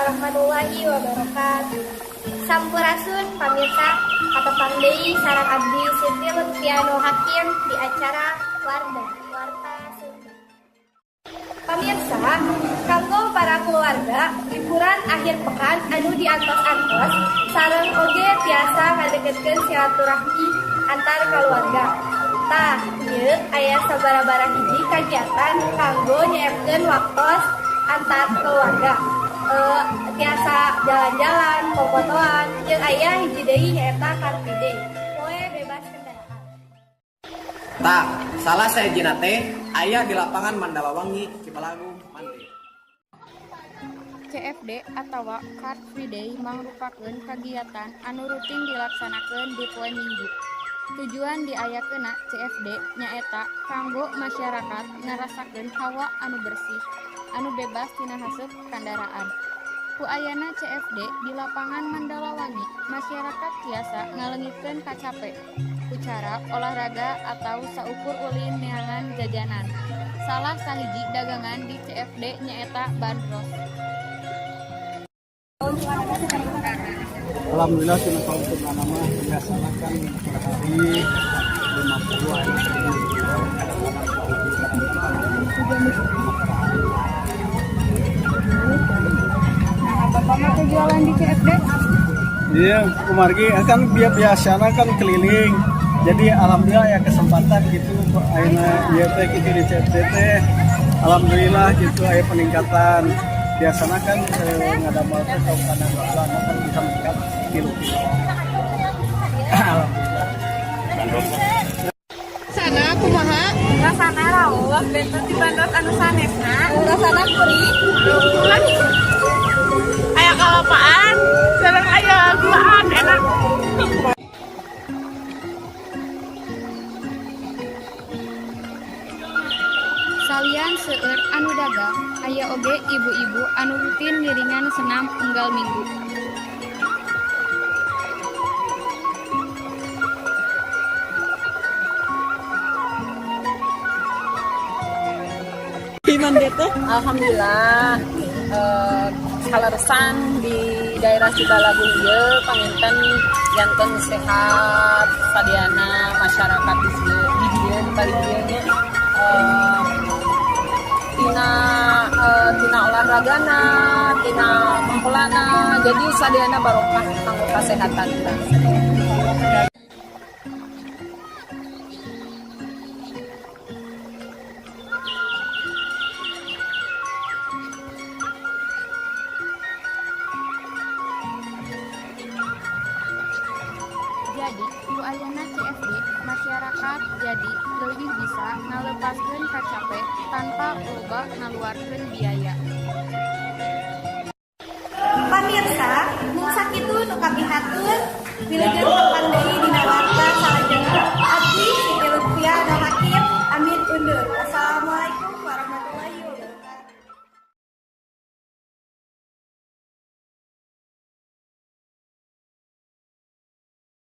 Warahmatullahi wabarakatuh. Sampurasun pamirsa, patepang deui sareng abdi Siti Lutfiano Hakim di acara Warda, Warta Sunda. Pamirsa, kanggo para keluarga, liburan akhir pekan anu diantos-antos sareng oge tiasa ngadeketkeun silaturahmi antar keluarga. Tah, ieu aya sabaraha hiji kagiatan kanggo nyeepkeun waktos antar keluarga. Tiasa jalan-jalan, popotoan, jeung aya hiji deui nyaeta Car Free Day. Poe bebas kendaraan. Tah, salah sahijina teh aya di lapangan Mandalawangi, Cipalagung, Mande. CFD atawa Car Free Day mangrupakeun kagiatan anu rutin dilaksanakeun di poe Minggu. Tujuan diayakeunna CFD nyaeta kanggo masyarakat ngarasakeun hawa anu bersih, anu bebas tina haseup kandaraan. Ku ayana CFD di lapangan Mandalawangi, masyarakat tiasa ngaleungitkeun kacape ku cara olahraga atau saukur ulin neangan jajanan. Salah sahiji dagangan di CFD nyaeta bandros. Alhamdulillah, tina kauntungan mah biasana kan per hari 50 aya per hari. Nah, Bapak mah jualan di CFD? Iya, kumargi kan biasana kan keliling. Jadi alhamdulillah ya kesempatan gitu ayeuna ieu teh gitu di CFD teh. Alhamdulillah gitu aya peningkatan. Biasanya kan ngadamel teh kana bulan kan bisa meningkat kilo-kilo. Alhamdulillah. Sana kumaha? Rasana raos, benten ti bandros anu sanesna. Rasana gurih. Aya kalapaan, sareng aya gulaan, enak. Salian seueur anu dagang, aya oge ibu-ibu anu rutin ngiringan senam unggal minggu. Alhamdulillah, kaleresan di daerah Cibalagung ieu panginten janten sehat sadayana masyarakat di dieu, di dieu di paling dieu nya, tina olahragana, tina mengkolana, jadi sadayana barokah kanggo kasehatan kita. Jadi, ku ayana CFD, masyarakat jadi leuwih bisa ngalepaskeun kacape tanpa loba ngaluarkeun biaya. Pamirsa, mung sakitu nu kapihatur, wilujeng tepang deui.